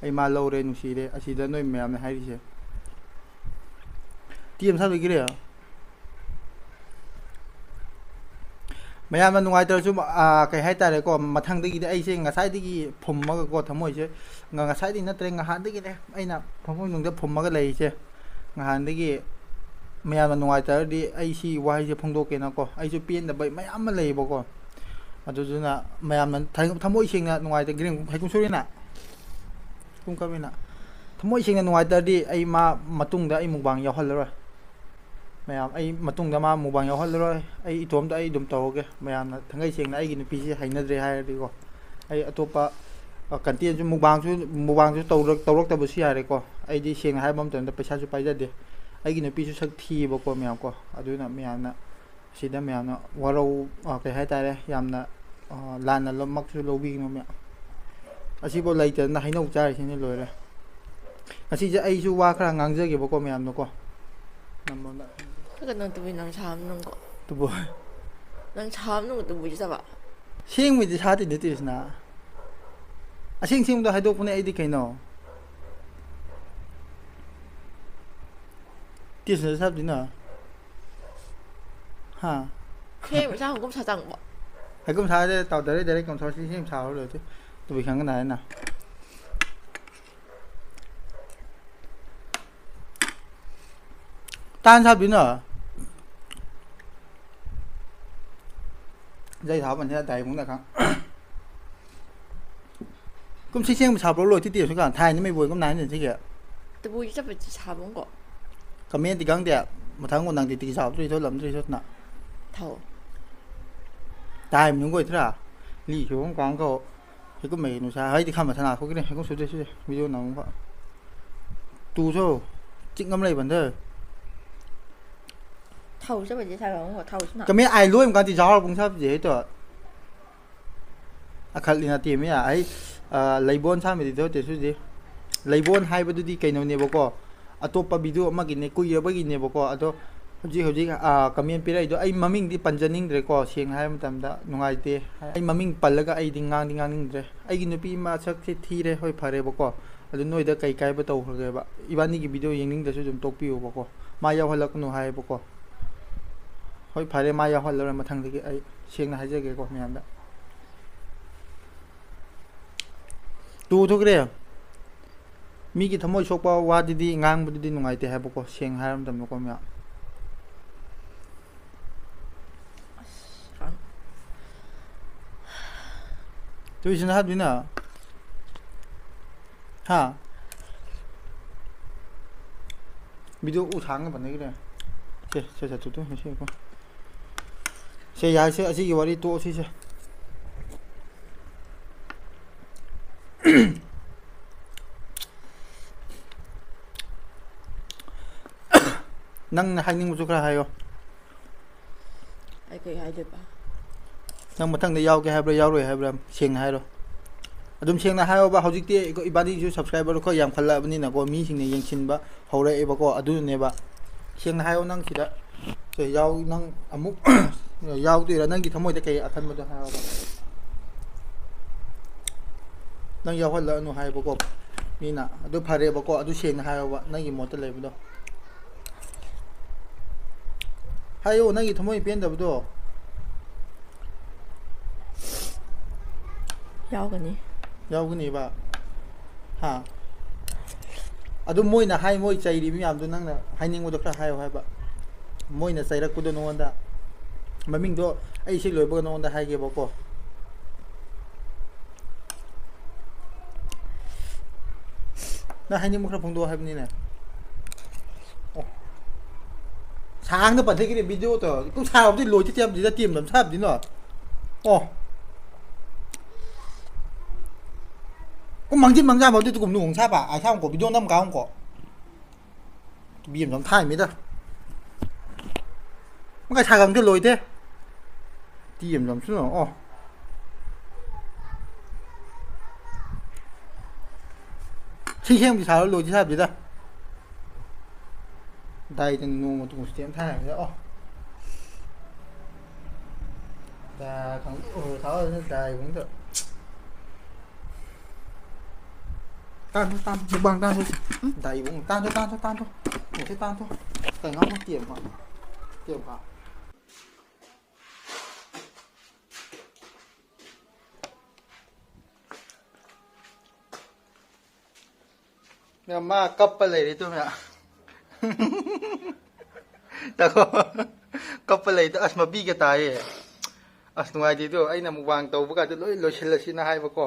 ꯑꯩ ꯃꯥ ꯂꯧꯔꯦ, ꯅꯨꯡꯁꯤꯔꯦ, ꯑꯁꯤꯗ ꯅꯣꯏ ꯃꯌꯥꯝꯅ ꯍꯥꯏꯔꯤꯁꯦ꯫ ꯇꯤ ꯑꯦꯝ ꯁꯥꯕꯤꯒꯤꯔꯦ꯫ ꯃꯌꯥꯝꯅ ꯅꯨꯡꯉꯥꯏꯇ꯭ꯔꯁꯨ, ꯑꯥ, ꯀꯩ ꯍꯥꯏꯇꯥꯔꯦꯀꯣ, ꯃꯊꯪꯗꯒꯤꯗꯤ ꯑꯩꯁꯦ ꯉꯁꯥꯏꯗꯒꯤ ꯐꯨꯝꯃꯒꯀꯣ, ꯊꯃꯣꯏꯁꯦ, ꯉ-, ꯉꯁꯥꯏꯗꯒꯤ ꯅꯠꯇ꯭ꯔꯦ, ꯉꯍꯥꯟꯗꯒꯤꯅꯦ ꯑꯩꯅ ꯊꯃꯣꯏꯅꯨꯡꯗ ꯐꯨꯝꯃꯒ ꯂꯩꯔꯤꯁꯦ꯫ ꯉꯍꯥꯟꯗꯒꯤ ꯃꯌꯥꯝꯅ ꯅꯨꯡꯉꯥꯏꯇ꯭ꯔꯗꯤ ꯑꯩ ꯁꯤ ꯋꯥꯍꯩꯁꯦ ꯐꯣꯡꯗꯣꯛꯀꯦꯅꯀꯣ, ꯑꯩꯁꯨ ꯄꯦꯟꯗꯕ ꯃꯌꯥꯝ ꯑꯃ ꯂꯩꯌꯦꯕꯀꯣ꯫ ꯑꯗꯨꯗꯨꯅ ꯃꯌꯥꯝꯅ ꯊ-, ꯊꯃꯣꯏ ꯁꯦꯡꯅ ꯅꯨꯡꯉꯥꯏꯇ-, ꯒ꯭ꯔꯤꯟ ꯍꯩꯀꯨꯝ ꯁꯣꯔꯤꯅ? ꯀꯨꯝ ꯀꯃꯤꯅ? ꯊꯃꯣꯏ ꯁꯦꯡꯅ ꯅꯨꯡꯉꯥꯏꯇ꯭ꯔꯗꯤ ꯑꯩ ꯃꯥ ꯃꯇꯨꯡꯗ ꯑꯩ ꯃꯨꯛꯕꯥꯡ ꯌꯥꯎꯍꯜꯂꯔꯣꯏ꯫ ꯃꯌꯥꯝ, ꯑꯩ ꯃꯇꯨꯡꯗ ꯃꯥ ꯃꯨꯛꯕꯥꯡ ꯌꯥꯎꯍꯜꯂꯔꯣꯏ꯫ ꯑꯩ ꯏꯇꯣꯝꯇ ꯑꯩ ꯑꯗꯨꯝ ꯇꯧꯔꯒꯦ꯫ ꯃꯌꯥꯝꯅ ꯊꯥꯡꯒꯩ ꯁꯦꯡꯅ ꯑꯩꯒꯤ ꯅꯨꯄꯤꯁꯤ ꯍꯩꯅꯗ꯭ꯔꯦ ꯍꯥꯏꯔꯗꯤꯀꯣ, ꯑꯩ ꯑꯇꯣꯞꯄ, ꯑ, ꯀꯟꯇꯦꯟꯁꯨ, ꯃꯨꯛꯕꯥꯡꯁꯨ, ꯃꯨꯛꯕꯥꯡꯁꯨ ꯇꯧꯔꯛ-, ꯇꯧꯔꯛꯇꯕꯁꯨ ꯌꯥꯔꯦꯀꯣ꯫ ꯑꯩꯗꯤ ꯁꯦꯡꯅ ꯍꯥꯏꯕ ꯃꯇꯝꯗ ꯄꯩꯁꯥꯁꯨ ꯄꯥꯏꯖꯗꯦ꯫ ꯑꯩꯒꯤ ꯅꯨꯄꯤꯁꯨ ꯁꯛ ꯊꯤꯌꯦꯕꯀꯣ, ꯃꯌꯥꯝ ꯀꯣ꯫ ꯑꯗꯨꯅ ꯃꯌꯥꯝꯅ ꯁꯤꯗ ꯃꯌꯥꯝꯅ ꯋꯥꯔꯧ-, ꯑ, ꯀꯩ ꯍꯥꯏꯇꯥꯔꯦ, ꯌꯥꯝꯅ, ꯑ, ꯂꯥꯟꯅ ꯂꯣ-, ꯃꯛꯁꯨ ꯂꯧꯕꯤꯒꯅꯨ ꯃꯌꯥꯝ꯫ ꯑꯁꯤꯐꯥꯎ ꯂꯩꯇꯗꯅ ꯍꯩꯅꯧ ꯆꯥꯔꯤꯁꯤꯅ ꯂꯣꯏꯔꯦ꯫ ꯉꯁꯤꯁꯦ ꯑꯩꯁꯨ ꯋꯥ ꯈꯔ ꯉꯥꯡꯖꯒꯦꯕꯀꯣ ꯃꯌꯥꯝꯅꯀꯣ꯫ ꯅꯝꯕꯔꯗ꯫ ꯀꯩꯅꯣ ꯇꯨꯕꯤ ꯅꯪ ꯁꯥꯕ ꯅꯪꯀꯣ? ꯇꯨꯕꯣ꯫ ꯅꯪ ꯁꯥꯕ ꯅꯪ ꯇꯨꯕꯨ ꯆꯥꯕ? ꯁꯦꯡꯕꯩꯗꯤ ꯁꯥꯗꯦ ꯅꯠꯇꯦꯁꯤꯅ꯫ ꯑꯁꯦꯡ ꯁꯦꯡꯕꯗꯣ ꯍꯥꯏꯗꯣꯛꯄꯅꯦ ꯑꯩꯗꯤ ꯀꯩꯅꯣ꯫ ꯇꯦꯁꯅ ꯁꯥꯕꯗꯤꯅ꯫ ꯍꯥ? ꯁꯦꯡꯕ ꯁꯥ ꯍꯪꯒꯨꯝ ꯁꯥ ꯆꯪꯕ? ꯍꯩꯒꯨꯝ ꯁꯥꯗꯦ, ꯇꯧꯗꯔꯦ, ꯗꯥꯏꯔꯦꯛ ꯀꯝꯊꯣꯛ ꯁꯤ ꯁꯦꯡ ꯁꯥꯍꯧꯔꯣꯏ꯫ ꯇꯨꯕꯤ ꯈꯪꯒꯅ ꯍꯥꯏꯅ꯫ ꯇꯥꯟ ꯁꯥꯕꯤꯅꯣ꯫ ꯖꯩ ꯊꯥꯕꯅꯤꯅ ꯗꯥꯏꯃꯨꯡꯗ ꯈꯪ꯫ ꯀꯨꯝꯁꯤ ꯁꯦꯡꯕ ꯁꯥꯕ꯭ꯔꯣ ꯂꯣꯏ ꯇꯤꯇꯤ ꯁꯨ ꯀꯥꯟ ꯊꯥꯏꯅ ꯃꯩ ꯕꯣꯏ ꯀꯨꯝ ꯅꯥꯏꯅ ꯁꯤꯒꯦ꯫ ꯇꯕꯨꯏ ꯆꯠꯄ ꯁꯥꯕ ꯀꯣ꯫ ꯀꯃꯦꯟꯗꯤ ꯈꯪꯗꯦ꯫ ꯃꯊꯪ ꯅꯪꯗꯤ ꯇꯤꯀꯤ ꯁꯥꯕꯗꯨ ꯏꯊꯣꯛ ꯂꯝꯗ꯭ꯔꯤ ꯁꯣꯠꯅ꯫ ꯊꯥꯎ꯫ ꯇꯥꯏꯝ ꯅꯨꯡ ꯑꯣꯏꯗ꯭ꯔꯥ? ꯂꯤ ꯁꯨꯕꯝ ꯀꯥꯡꯈꯧ꯫ ꯍꯦꯛꯇ ꯃꯩ ꯅꯨꯡꯁꯥ ꯍꯥꯏꯗꯤ ꯈꯝꯕ ꯊꯅꯥ ꯈꯣꯠꯈꯤꯅꯦ꯫ ꯍꯦꯛꯇ ꯁꯨꯗꯦ ꯁꯨꯗꯦ꯫ ꯚꯤꯗꯤꯑꯣ ꯅꯝꯕ꯫ ꯇꯨꯁꯨ꯫ ꯆꯤꯛ ꯑꯃ ꯂꯩꯕꯟꯗ꯫ ꯊꯥꯎ ꯆꯠꯄꯁꯦ ꯁꯥꯕ ꯀꯣ꯫ ꯊꯥꯎ ꯁꯨꯅ꯫ ꯀꯃꯦꯟ ꯑꯥꯏ ꯂꯣꯏ ꯑꯃ ꯀꯥꯟꯗꯤ ꯖꯍꯥꯎ ꯄꯨꯡ ꯁꯥꯕꯁꯦ ꯍꯦꯛꯇ꯫ ꯑꯈꯠꯂꯤ ꯅꯠꯇꯦ ꯃꯤ꯫ ꯑꯩ, ꯑ, ꯂꯩꯕꯣꯟ ꯁꯥꯃꯤꯗꯤ ꯊꯣꯛꯇꯦ ꯁꯨꯗꯤ꯫ ꯂꯩꯕꯣꯟ ꯍꯥꯏꯕꯗꯨꯗꯤ ꯀꯩꯅꯣꯅꯦꯕꯀꯣ? ꯑꯇꯣꯞꯄ ꯚꯤꯗꯤꯑꯣ ꯑꯃꯒꯤꯅꯦ, ꯀꯨꯏꯔꯕꯒꯤꯅꯦꯕꯀꯣ꯫ ꯑꯗꯣ ꯍꯧꯖꯤꯛ ꯍꯧꯖꯤꯛ, ꯑꯥ, comment ꯄꯤꯔꯛꯏꯗꯣ ꯑꯩ ꯃꯃꯤꯡꯗꯤ ꯄꯟꯖꯅꯤꯡꯗ꯭ꯔꯦꯀꯣ, ꯁꯦꯡꯅ ꯍꯥꯏꯕ ꯃꯇꯝꯗ ꯅꯨꯡꯉꯥꯏꯇꯦ꯫ ꯑꯩ ꯃꯃꯤꯡ ꯄꯜꯂꯒ ꯑꯩꯗꯤ ꯉꯥꯡꯗꯤ ꯉꯥꯡꯅꯤꯡꯗ꯭ꯔꯦ꯫ ꯑꯩꯒꯤ ꯅꯨꯄꯤ ꯃꯁꯛꯁꯦ ꯊꯤꯔꯦ, ꯍꯣꯏ, ꯐꯔꯦꯕꯀꯣ, ꯑꯗꯨ ꯅꯣꯏꯗ ꯀꯩ ꯀꯥꯏꯕ ꯇꯧꯈ꯭ꯔꯒꯦꯕ? ꯏꯕꯥꯅꯤꯒꯤ video ꯌꯦꯡꯅꯤꯡꯗ꯭ꯔꯁꯨ ꯑꯗꯨꯝ ꯇꯣꯛꯄꯤꯌꯣꯕꯀꯣ, ꯃꯥ ꯌꯥꯎꯍꯜꯂꯛꯀꯅꯨ ꯍꯥꯏꯌꯦꯕꯀꯣ꯫ ꯍꯣꯏ, ꯐꯔꯦ, ꯃꯥ ꯌꯥꯎꯍꯜꯂꯔꯣꯏ ꯃꯊꯪꯗꯒꯤ꯫ ꯑꯩ ꯁꯦꯡꯅ ꯍꯥꯏꯖꯒꯦꯀꯣ ꯃꯌꯥꯝꯗ꯫ ꯇꯨ ꯊꯣꯛꯈ꯭ꯔꯦ꯫ ꯃꯤꯒꯤ ꯊꯃꯣꯏ ꯁꯣꯛꯄ ꯋꯥꯗꯨꯗꯤ ꯉꯥꯡꯕꯗꯨꯗꯤ ꯅꯨꯡꯉꯥꯏꯇꯦ ꯍꯥꯏꯕꯀꯣ, ꯁꯦꯡꯅ ꯍꯥꯏꯔ ꯃꯇꯝꯗꯀꯣ ꯃꯌꯥꯝ꯫ ꯇꯨꯏꯁꯤꯅ ꯍꯥꯏꯕꯗꯨꯅ? ꯍꯥ? Video ꯎ ꯁꯥꯡꯅ ꯄꯟꯅꯈꯤꯗ꯭ꯔꯦ꯫ ꯁꯦ, ꯁꯦ, ꯁꯦ, ꯇꯨ, ꯇꯨ, ꯁꯦ, ꯁꯦ, ꯀꯣ꯫ ꯁꯦ, ꯌꯥꯔꯦꯁꯦ, ꯑꯁꯤꯒꯤ ꯋꯥꯔꯤ ꯇꯣꯛꯑꯁꯤꯁꯦ꯫ ꯅꯪꯅ ꯍꯥꯏꯅꯤꯡꯕꯁꯨ ꯈꯔ ꯍꯥꯏꯌꯣ꯫ ꯑꯩ ꯀꯩ ꯍꯥꯏꯗꯣꯏꯕ? ꯅꯪ ꯃꯊꯪꯗ ꯌꯥꯎꯒꯦ ꯍꯥꯏꯕ꯭ꯔꯥ, ꯌꯥꯎꯔꯣꯏ ꯍꯥꯏꯕ꯭ꯔꯥ? ꯁꯦꯡꯅ ꯍꯥꯏꯔꯣ꯫ ꯑꯗꯨꯝ ꯁꯦꯡꯅ ꯍꯥꯏꯌꯣꯕ꯫ ꯍꯧꯖꯤꯛꯇꯤ ꯑꯩꯈꯣꯏ ꯏꯕꯥꯅꯤꯁꯨ subscriber ꯈꯔ ꯌꯥꯝꯈꯠꯂꯛꯑꯕꯅꯤꯅꯀꯣ, ꯃꯤꯁꯤꯡꯅ ꯌꯦꯡꯁꯤꯟꯕ ꯍꯧꯔꯛꯑꯦꯕꯀꯣ, ꯑꯗꯨꯅꯅꯦꯕ꯫ ꯁꯦꯡꯅ ꯍꯥꯏꯌꯣ, ꯅꯪ ꯁꯤꯗ ꯁꯦ, ꯌꯥꯎ-, ꯅꯪ ꯑꯃꯨꯛ ꯌꯥꯎꯗꯣꯏꯔꯥ? ꯅꯪꯒꯤ ꯊꯃꯣꯏꯗ ꯀꯩ ꯑꯈꯟꯕꯗꯣ ꯍꯥꯏꯌꯣꯕ꯫ ꯅꯪ ꯌꯥꯎꯍꯜꯂꯛꯑꯅꯨ ꯍꯥꯏꯌꯦꯕꯀꯣ ꯃꯤꯅ꯫ ꯑꯗꯨ ꯐꯔꯦꯕꯀꯣ, ꯑꯗꯨ ꯁꯦꯡꯅ ꯍꯥꯏꯌꯣꯕ, ꯅꯪꯒꯤ ꯃꯣꯠꯇ ꯂꯩꯕꯗꯣ꯫ ꯍꯥꯏꯌꯣ, ꯅꯪꯒꯤ ꯊꯃꯣꯏ ꯄꯦꯟꯗꯕꯗꯣ꯫ ꯌꯥꯎꯒꯅꯤ꯫ ꯌꯥꯎꯒꯅꯤꯕ꯫ ꯍꯥ? ꯑꯗꯨ ꯃꯣꯏꯅ ꯍꯥꯏ, ꯃꯣꯏ ꯆꯩꯔꯤ ꯃꯌꯥꯝꯗꯣ ꯅꯪꯅ ꯍꯥꯏꯅꯤꯡꯕꯗꯣ ꯈꯔ ꯍꯥꯏꯌꯣ ꯍꯥꯏꯕ꯫ ꯃꯣꯏꯅ ꯆꯩꯔꯛꯄꯗꯣ ꯅꯉꯣꯟꯗ, ꯃꯃꯤꯡꯗꯣ ꯑꯩ ꯁꯤ ꯂꯣꯏꯕꯒ ꯅꯉꯣꯟꯗ ꯍꯥꯏꯒꯦꯕꯀꯣ꯫ ꯅꯪ ꯍꯥꯏꯅꯤꯡꯕ ꯈꯔ ꯐꯣꯡꯗꯣꯛꯑꯣ ꯍꯥꯏꯕꯅꯤꯅꯦ꯫ ꯑꯣ꯫ ꯁꯥꯡꯅ ꯄꯟꯊꯈꯤꯔꯦ video ꯇꯧꯔꯗꯤ꯫ ꯀꯨꯝ ꯁꯥꯕꯗꯤ ꯂꯣꯏꯗꯤ ꯇꯦꯝꯗꯤ ꯇꯦꯝꯗꯝ ꯁꯥꯕꯗꯤ ꯅꯣ꯫ ꯑꯣ꯫ ꯀꯨꯝ ꯃꯥꯡꯖꯤꯟ ꯃꯥꯡꯖꯥ ꯐꯥꯎꯗꯤ ꯀꯨꯝ ꯅꯨꯡ ꯁꯥꯕ꯫ ꯑꯥꯏ ꯁꯥꯡ ꯀꯣ video ꯅꯝ ꯀꯥꯡ ꯀꯣ꯫ ꯕꯤ ꯑꯦꯝ ꯊꯥꯏꯃꯤꯗ꯫ ꯃꯈꯥꯏ ꯁꯥꯒꯝꯗꯤ ꯂꯣꯏꯗꯦ꯫ ꯇꯤ ꯑꯦꯝ ꯂꯝꯁꯨ ꯑꯣ꯫ ꯁꯤ ꯁꯦꯝꯗꯤ ꯁꯥꯔ ꯂꯣꯏꯗꯤ ꯁꯥꯕꯗꯤꯗ꯫ ꯇꯥꯏꯗꯅ ꯅꯣꯡꯃ ꯇꯨꯡꯁꯨ ꯇꯦꯝ ꯊꯥꯏ ꯍꯥꯏꯕꯗ ꯑꯣ꯫ ꯇꯥ ꯈꯪ ꯑꯣ ꯊꯥꯎ ꯇꯥꯏꯕꯨꯡꯗ꯫ ꯇꯥꯟꯊꯣꯛ ꯇꯥꯟꯊꯣꯛ ꯃꯨꯛꯕꯥꯡ ꯇꯥꯟꯊꯣꯛꯁꯦ꯫ ꯗꯥꯏꯕꯨꯡ ꯇꯥꯟꯊꯣꯛ ꯇꯥꯟꯊꯣꯛ ꯇꯥꯟꯊꯣꯛ꯫ ꯅꯨꯡꯁꯤꯠ ꯇꯥꯟꯊꯣꯛ꯫ ꯀꯩꯅꯣ ꯑꯃ ꯇꯦꯝ ꯐꯥ꯫ ꯇꯦꯝ ꯐꯥ꯫ ꯃꯌꯥꯝ ꯃꯥ ꯀꯞꯄ ꯂꯩꯔꯦ ꯇꯨ ꯃꯌꯥꯝ꯫ ꯇꯥꯈꯣ꯫ ꯀꯞꯄ ꯂꯩꯗ ꯑꯁ ꯃꯄꯤꯒ ꯇꯥꯏꯌꯦ꯫ ꯑꯁ ꯅꯨꯡꯉꯥꯏꯇꯦ ꯇꯨ ꯑꯩꯅ ꯃꯨꯛꯕꯥꯡ ꯇꯧꯕ ꯀꯥꯟꯗ ꯂꯣꯏ ꯂꯣꯏꯁꯤꯜꯂꯁꯤꯅ ꯍꯥꯏꯕꯀꯣ꯫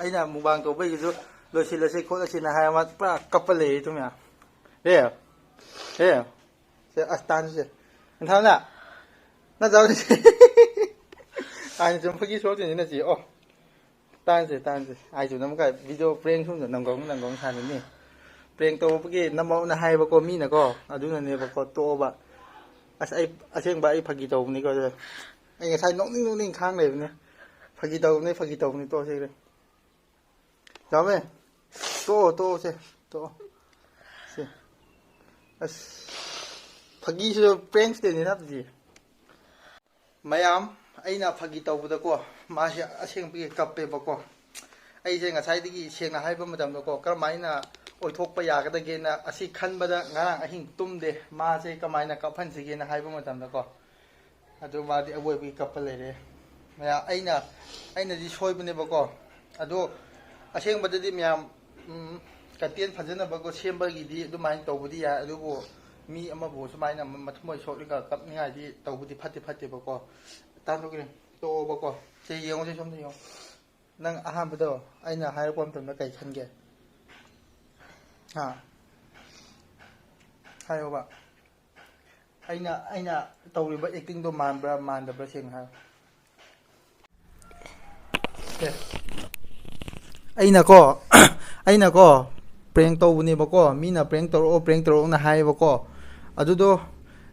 ꯑꯩꯅ ꯃꯨꯛꯕꯥꯡ ꯇꯧꯕꯩꯒꯤꯁꯨ ꯂꯣꯏꯁꯤꯜꯂꯁꯤ ꯈꯣꯠꯂꯁꯤꯅ ꯍꯥꯏꯔ ꯃꯥ ꯄꯨꯔꯥ ꯀꯞꯄ ꯂꯩꯔꯦ ꯇꯨ ꯃꯌꯥꯝ꯫ ꯑꯦ ꯑꯦ꯫ ꯁꯦ ꯑꯁ ꯇꯥꯟꯁꯦ꯫ ꯅꯟꯊꯥꯅ ꯅꯠꯇ꯭ꯔꯣ ꯁꯤ? ꯑꯩꯅ ꯁꯨꯝ ꯐꯥꯒꯤ ꯁꯣꯛꯇꯣꯏꯅꯤ ꯅꯠꯇꯦ꯫ ꯑꯣ ꯇꯥꯟꯁꯦ ꯇꯥꯟꯁꯦ꯫ ꯑꯩꯁꯨ ꯅꯝ ꯀꯥꯏ ꯚꯤꯗꯤꯑꯣ ꯄ꯭ꯔꯦꯡ ꯁꯨꯝꯗ ꯅꯪꯒꯧ ꯅꯪꯒꯧ ꯁꯥꯟꯅꯅꯤ꯫ ꯄ꯭ꯔꯦꯡ ꯇꯧꯕꯒꯤ ꯅꯝꯃꯛꯑꯣꯅ ꯍꯥꯏꯌꯦꯕꯀꯣ ꯃꯤꯅꯀꯣ꯫ ꯑꯗꯨꯅꯅꯦꯕꯀꯣ ꯇꯣꯛꯑꯣꯕ꯫ ꯑꯁ ꯑꯩ ꯑꯁꯦꯡꯕ ꯑꯩ ꯐꯥꯒꯤ ꯇꯧꯕꯅꯤꯀꯣ꯫ ꯑꯗꯣ ꯑꯩ ꯉꯁꯥꯏ ꯅꯣꯛꯅꯤꯡ ꯅꯣꯛꯅꯤꯡ ꯈꯥꯡ ꯂꯩꯕꯅꯦ꯫ ꯐꯥꯒꯤ ꯇꯧꯕꯅꯤ ꯐꯥꯒꯤ ꯇꯧꯕꯅꯤ ꯇꯣꯛꯑꯁꯦ꯫ ꯌꯥꯝꯃꯦ꯫ ꯇꯣꯛꯑꯣ ꯇꯣꯛꯑꯣ ꯁꯦ꯫ ꯇꯣꯛꯑꯣ꯫ ꯁꯦ꯫ ꯑꯁ꯫ ꯐꯥꯒꯤꯁꯨ ꯄ꯭ꯔꯦꯡꯁꯇꯅꯤ ꯅꯠꯇꯗꯤ꯫ ꯃꯌꯥꯝ ꯑꯩꯅ ꯐꯥꯒꯤ ꯇꯧꯕꯗꯀꯣ ꯃꯥꯁꯦ ꯑꯁꯦꯡꯕꯒꯤ ꯀꯞꯄꯦꯕꯀꯣ꯫ ꯑꯩꯁꯦ ꯉꯁꯥꯏꯗꯒꯤ ꯁꯦꯡꯅ ꯍꯥꯏꯕ ꯃꯇꯝꯗꯀꯣ ꯀꯔꯝꯍꯥꯏꯅ ꯑꯣꯏꯊꯣꯛꯄ ꯌꯥꯒꯗꯒꯦꯅ ꯑꯁꯤ ꯈꯟꯕꯗ ꯉꯔꯥꯡ ꯑꯍꯤꯡ ꯇꯨꯝꯗꯦ꯫ ꯃꯥꯁꯦ ꯀꯃꯥꯏꯅ ꯀꯥꯞꯍꯟꯁꯤꯒꯦꯅ ꯍꯥꯏꯕ ꯃꯇꯝꯗꯀꯣ꯫ ꯑꯗꯨ ꯃꯥꯗꯤ ꯑꯋꯣꯏꯕꯒꯤ ꯀꯞꯄ ꯂꯩꯔꯦ꯫ ꯃꯌꯥ-, ꯑꯩꯅ, ꯑꯩꯅꯗꯤ ꯁꯣꯏꯕꯅꯦꯕꯀꯣ꯫ ꯑꯗꯣ ꯑꯁꯦꯡꯕꯗꯗꯤ ꯃꯌꯥꯝ, ꯎꯝ, ꯀꯟꯇꯦꯟ ꯐꯖꯅꯕꯀꯣ ꯁꯦꯝꯕꯒꯤꯗꯤ ꯑꯗꯨꯃꯥꯏꯅ ꯇꯧꯕꯗꯤ ꯌꯥꯏ꯫ ꯑꯗꯨꯕꯨ ꯃꯤ ꯑꯃꯕꯨ ꯁꯨꯃꯥꯏꯅ ꯃ-, ꯃꯊꯃꯣꯏ ꯁꯣꯛꯂꯒ ꯀꯞꯅꯤꯡꯉꯥꯏꯗꯤ ꯇꯧꯕꯗꯤ ꯐꯠꯇꯦ ꯐꯠꯇꯦꯕꯀꯣ꯫ ꯇꯥꯟꯊꯣꯛꯈ꯭ꯔꯦ꯫ ꯇꯣꯛꯑꯣꯕꯀꯣ꯫ ꯁꯦ ꯌꯦꯡꯉꯨꯁꯦ ꯁꯣꯝꯗ ꯌꯦꯡꯉꯣ꯫ ꯅꯪ ꯑꯍꯥꯟꯕꯗꯣ ꯑꯩꯅ ꯍꯥꯏꯔꯛꯄ ꯃꯇꯝꯗ ꯀꯩ ꯈꯟꯒꯦ? ꯍꯥ? ꯍꯥꯏꯌꯣꯕ꯫ ꯑꯩꯅ, ꯑꯩꯅ ꯇꯧꯔꯤꯕ ꯑꯦꯛꯇꯤꯡꯗꯣ ꯃꯥꯟꯕ꯭ꯔꯥ ꯃꯥꯟꯗꯕ꯭ꯔꯥ ꯁꯦꯡꯅ ꯍꯥꯏꯌꯣ꯫ ꯑꯦ꯫ ꯑꯩꯅꯀꯣ, ꯑꯩꯅꯀꯣ, ꯄ꯭ꯔꯦꯡ ꯇꯧꯕꯅꯦꯕꯀꯣ꯫ ꯃꯤꯅ ꯄ꯭ꯔꯦꯡ ꯇꯧꯔꯛꯑꯣ, ꯄ꯭ꯔꯦꯡ ꯇꯧꯔꯛꯑꯣꯅ ꯍꯥꯏꯌꯦꯕꯀꯣ꯫ ꯑꯗꯨꯗꯣ